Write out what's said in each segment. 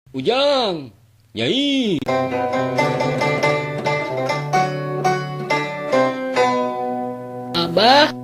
Ujang, Nyai. Abah.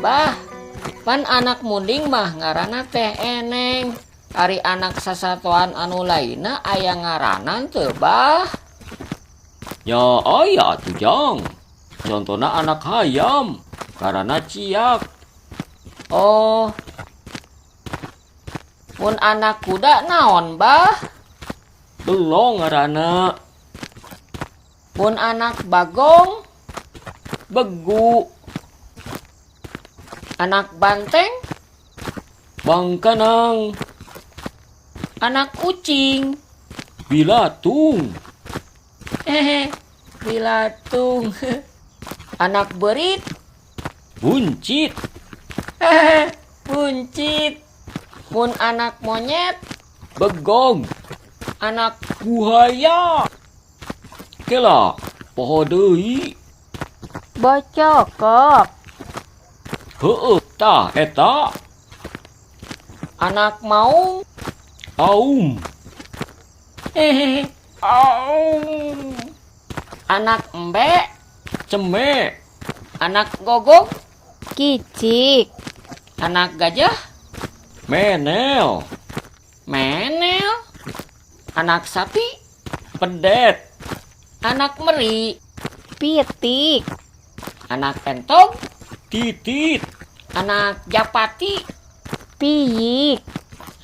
Bah, pan anak munding mah ngaranna teh Eneng. Ari anak sasatoan anu lainna aya ngaranan teu, Bah? Ya aya atuh, Jang. Contona anak hayam, ngaranna Ciak. Oh. Mun anak kuda naon, Bah? Belong ngaranna. Mun anak bagong? Begu. Anak banteng? Bangkanang. Anak kucing? Bilatung. Hehe, bilatung. Anak berit? Buncit. Hehe, buncit. Mun anak monyet? Begong. Anak buaya. Kela, poho deui. Bocokok. Heueuh, tah eta. Anak maung? Aum. Hehehe, aum. Anak embe? Ceme. Anak gogog? Kicik. Anak gajah? Menel. Menel. Anak sapi? Pedet. Anak meri? Pitik. Anak entog? Titit. Anak japati? Piyik.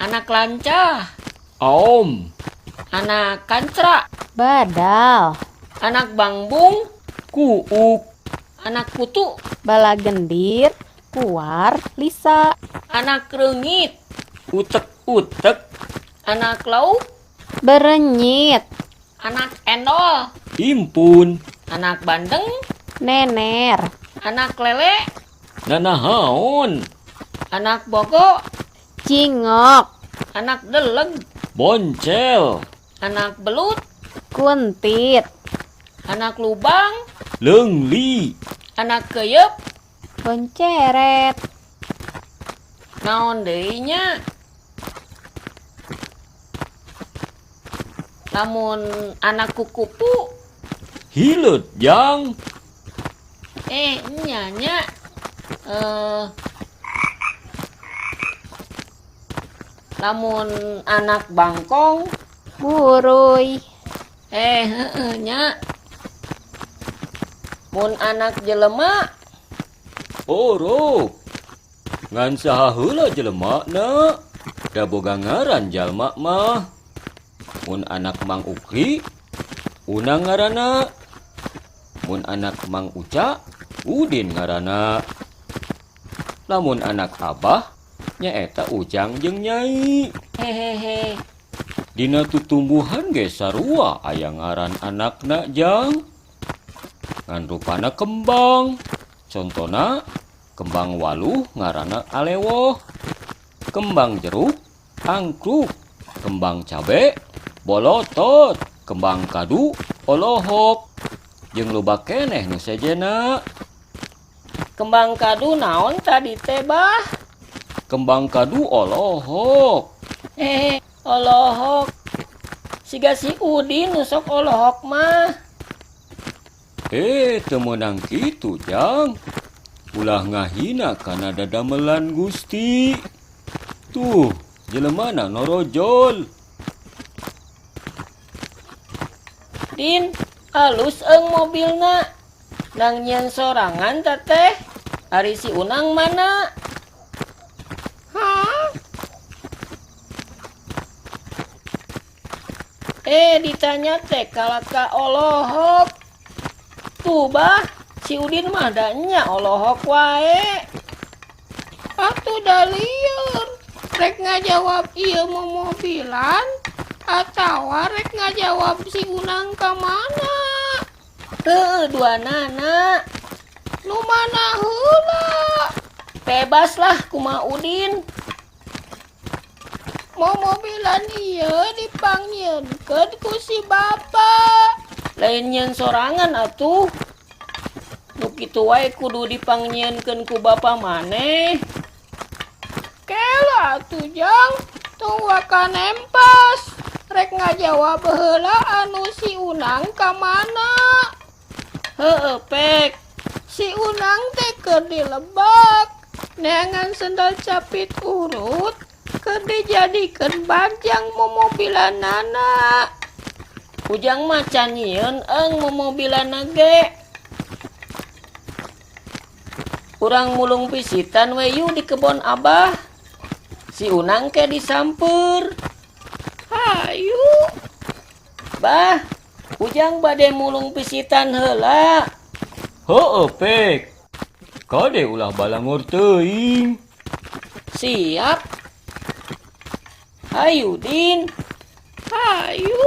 Anak lancah? Aom. Anak kancra? Badal. Anak bangbung? Kuuk. Anak kutu? Balagendir, kuar, lisa. Anak reungit? Utek-utek. Anak lauk? Berenyit. Anak endol? Impun. Anak bandeng? Nener. Anak lele? Nanahaon. Anak bogo? Cingok. Anak deleg? Boncel. Anak belut? Kuntit. Anak lubang? Leungli. Anak keyep? Bonceret. Naon deui nya? Lamun anak kukupu? Hileud, Jang. Nya nya. Lamun anak bangkong? Buruy. Heeh nya. Mun anak jelema? Orok. Ngan saha heula jelemana? Da boga ngaran jalma mah. Mun anak Mang Ukri, Unang ngaranna. Mun anak Mang Uca, Udin ngaranna. Lamun anak Abah, nyaeta Ujang jeung Nyai. Hehehe. Dina tutumbuhan ge sarua aya ngaran anakna, Jang. Ngan rupana kembang. Contona kembang waluh ngaranna alewoh, kembang jeruk angkruk, kembang cabe bolotot, kembang kadu olohok, jeung loba keneh nu sejenna. Kembang kadu naon tadi teh, Bah? Kembang kadu olohok. Hehe, olohok. Siga si Udin nu sok olohok mah. Teu meunang kitu, Jang. Ulah ngahina kana dadamelan Gusti. Tuh, jelemana norojol. Din, alus eung mobilna. Nang nyieun sorangan teteh. Ari si Unang mana? Hah? Ditanya teh kalaka olohok. Tuh, Bah, si Udin mah da nya olohok wae. Atuh da lieur. Rek ngajawab ieu momobilan atawa rek ngajawab si Unang ka mana? Heueuh, duanana. Nu mana heula? Bebas lah kumaha Udin. Momobilan ieu dipanggieunkeun ku si bapa. Lain nyieun sorangan atuh. Nu kitu wae kudu dipanggieunkeun ku bapa maneh. Kela atuh, Jang, tong waka nempas. Rek ngajawab heula anu si Unang ka mana? Heueuh, pek. Si Unang teh keur dilebak. Neangan sendal capit urut keur dijadikeun bajang momobilanana. Ujang mah can nyieun eung momobilanna ge. Urang mulung pisitan we yu di kebon Abah. Si Unang ke disamper. Hayu. Bah, Ujang bade mulung pisitan heula. Heueuh, pek. Kade ulah balangor teuing. Siap. Hayu, Din. Hayu.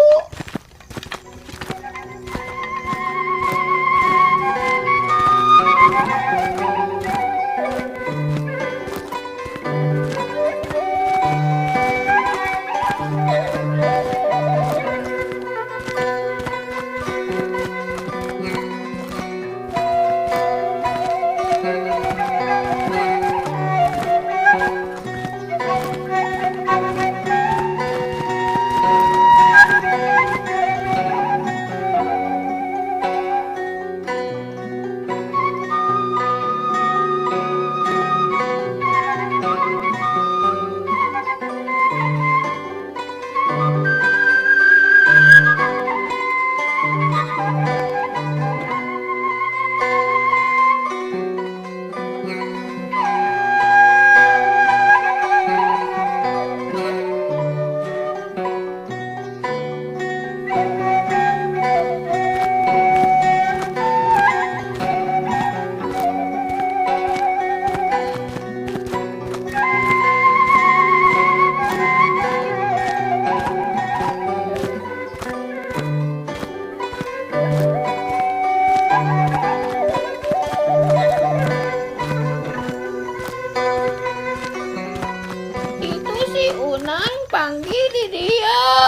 Itu si Unang panggil di dia.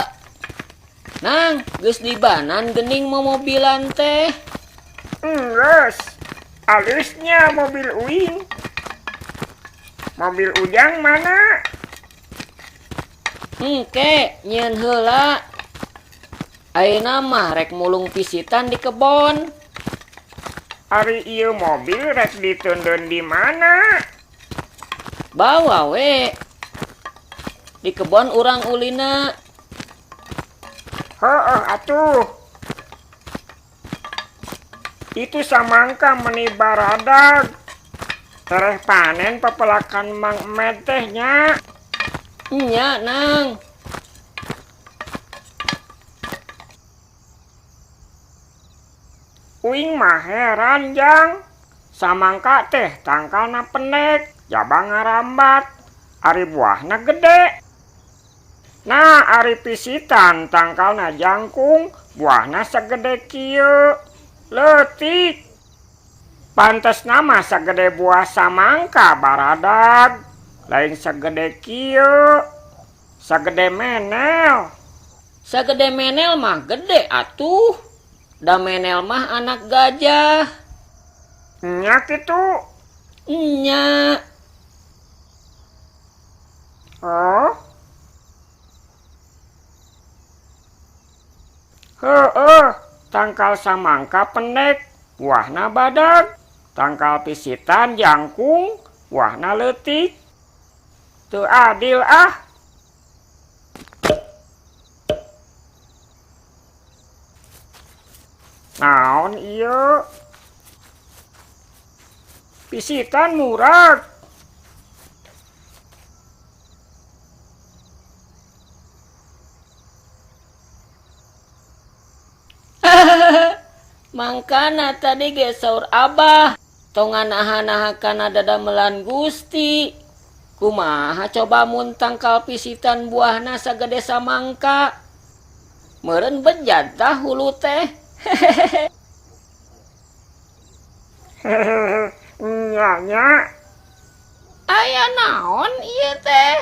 Nang, geus dibanan gening momobilan teh. Enggeus. Alusnya mobil uing. Mobil Ujang mana? Engke, nyieun heula. Ayeuna mah rek mulung pisitan di kebon. Ari ieu mobil rek ditundun di mana? Bawa we. Di kebon urang ulina. Heueuh atuh. Itu samangka meni baradag. Tereh panen pepelakan Mang Emed teh nya. Nya, Nang. Uing mah heran jang. Samangka teh tangkalna pendek, jaba ngarambat, ari buahna gede. Nah, ari pisitan tangkalna jangkung, buahna sagede kieu. Leutik. Pantesna mah sagede buah samangka baradag, lain sagede kieu. Sagede menel. Sagede menel mah gede atuh. Da menel mah anak gajah. Nya kitu. Nya. Oh. Heeh, tangkal samangka pendek, buahna badag. Tangkal pisitan jangkung, buahna leutik. Teu adil ah. Naon ieu? Pisitan murag. Mangkana tadi ge saur Abah, tong nganaha-naha kana dadamelan Gusti. Kumaha coba mun tangkal pisitan buahna sagede samangka. Meureun bejad tah hulu teh. Hehehe, nya nya. Aya naon ieu teh?